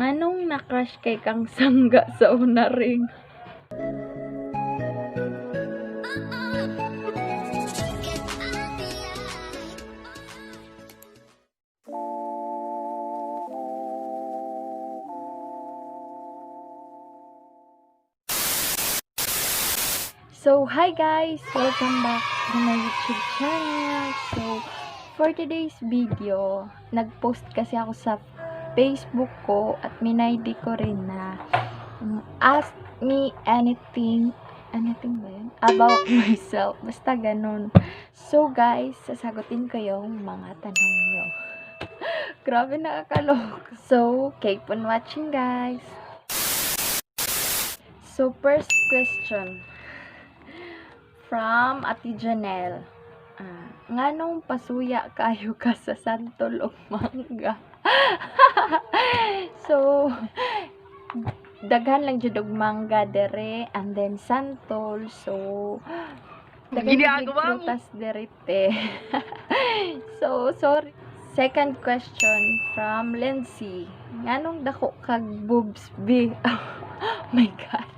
Nganong na-crush kay kang sangga sa una ring? So, hi guys! Welcome back to my YouTube channel. So, for today's video, nag-post kasi ako sa Facebook ko at minaydi ko rin na ask me anything, anything ba yun? About myself. Basta ganun. So, guys, sasagutin ko yung mga tanong nyo. Grabe, nakakalok. So, keep on watching, guys. So, first question from Ate Janelle. Nganong pasuya kayo ka sa santol ug mangga? So, daghan lang jud og mangga dere and then santol. So, daghan jud Ginagawa mo. Prutas dere te. So, sorry. Second question from Lindsay. Nganong dako kag boobs, B? Oh my God.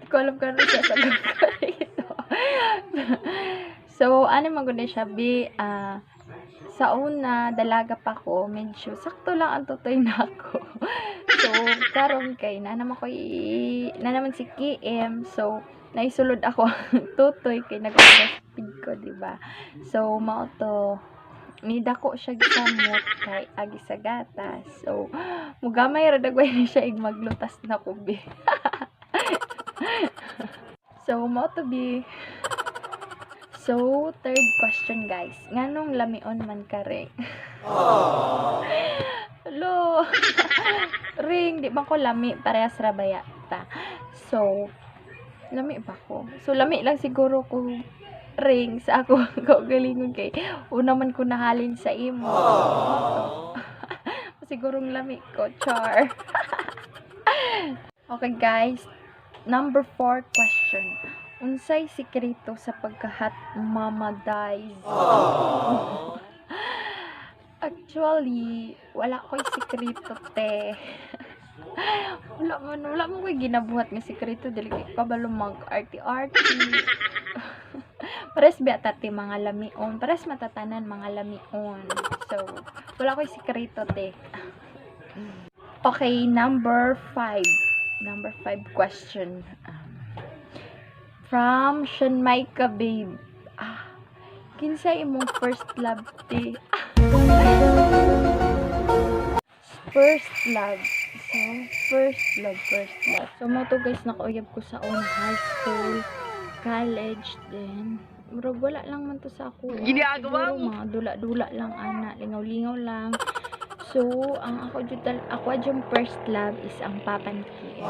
Hindi ko alam kung ano sasagot ko rito. So, ano man gud siya, B, sa una, dalaga pa ko, medyo sakto lang ang tutoy na ako. So, karon kay na naman ko na naman si KM, so naisulod ako ang tutoy kay nag-breastfeed ko, di ba? So, mao to, nidako siya gisamot kay agi sa gatas. So, mugamay ra dagway na siya ig maglutas na ko, bi. So, mao to, bi. So, third question, guys. Nganong lamion man ka ring? Hello. Ring, di ba ko lami? Parehas ra ba yata? So, lami ba ko? So, lami lang siguro ko ring sa ako kaugalingon kay una man ko nahalin sa imo. Sigurong lami ko, char. Okay guys, number 4 question. Unsay sikreto sa pagka-hot mama dies? Actually, wala ko'y sikreto te. Wala man ko'y ginabuhat nga sikreto, dili kay kabalo mag arty-arty. Pares biya ta te mga lamion, pares matatanan mga lamion. So, wala ko'y sikreto te. Okay, number 5. Number 5 question. From Shanmaika Babe. Kinsa imong first love te? First love. So, first love, first love. So, mo to guys, nakauyab ko sa own high school, college, then murag wala lang man to sa ako. Ginagawa Siguro mo. mga dula-dula lang ana, lingaw-lingaw lang. So, ang ako jud ako jud first love is ang papa ni Kiel.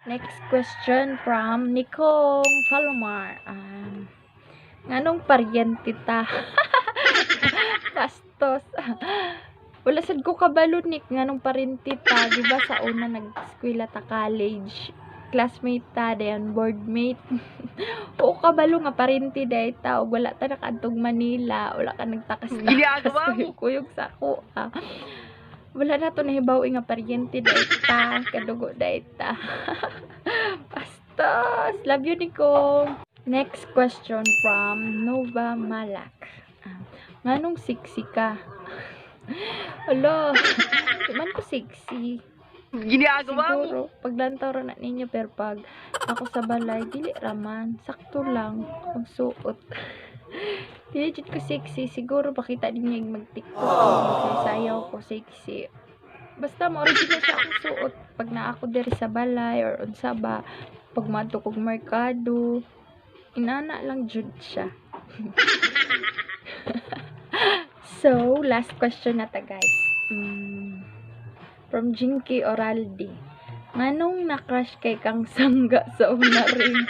Next question from Nicole Palomar. Nganong paryente ta? Bastos. Wala sad ko kabalo, Nick, nganong paryente ta, di ba sa una nag-eskwela ta college, classmate ta, dayon boardmate. Oo, kabalo nga paryente day ta, ug wala ta nakaadtog Manila, wala ka nagtakas-takas Ginagawa mo. kuyog sa ako. Wala na to nahibaw nga paryente day ta, kadugo day ta. Bastos. Love you, Nico. Next question from Nova Malak. Nganong sexy ka? Alo, di man ko sexy. Ginagawa mo. Siguro, paglantaw ra na ninyo, pero pag ako sa balay, dili raman. Sakto lang, magsuot. Dili jud ko sexy. Siguro, pakita ninyo yung mag-TikTok ko, magsayaw ko, sexy. Basta, ma-original siya akong suot. Pag naa ako diri sa balay, or unsa ba, pag maadto kog merkado, inana lang jud siya. So, last question na ta, guys. From Jinky Oraldi. Nganong na-crush kay kang sangga sa una ring?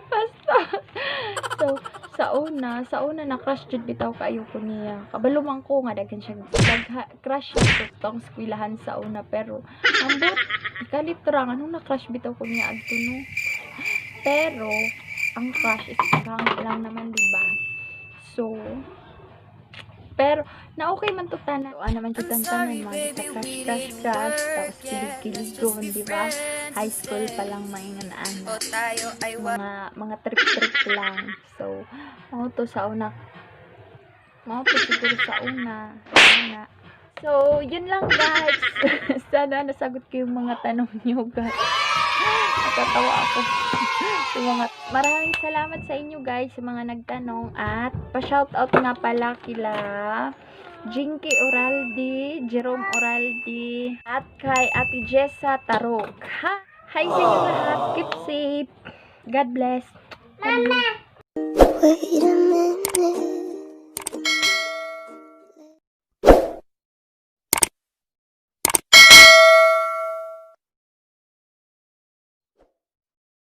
Basta. So, sa una na-crush jud bitaw kaayo ko niya. Kabalo man ko nga daghan siya dagha, crush siya sa tong eskwelahan sa una, pero ambot ikalit ra nganong na-crush bitaw ko niya adto no. Pero ang crush is prank lang naman, di ba? So, Pero, na okay man to tanan. So, ano man jud tanan, mga sa crush, crush, crush. Tapos kilig-kiligon, di ba? High school pa lang maingan ana. Mga trip-trip lang. So, mao to sa una. Mao to siguro sa una. Una. So, yun lang, guys. Sana nasagot ko yung mga tanong nyo, guys. Natatawa ako. Sa mga, maraming salamat sa inyo, guys, sa mga nagtanong at pa-shoutout nga pala kila Jinky Oraldi, Jerome Oraldi, at kay Ate Jessa Tarok. Ha? Hi sa inyo lahat. Keep safe. God bless. Mama! Wait a minute.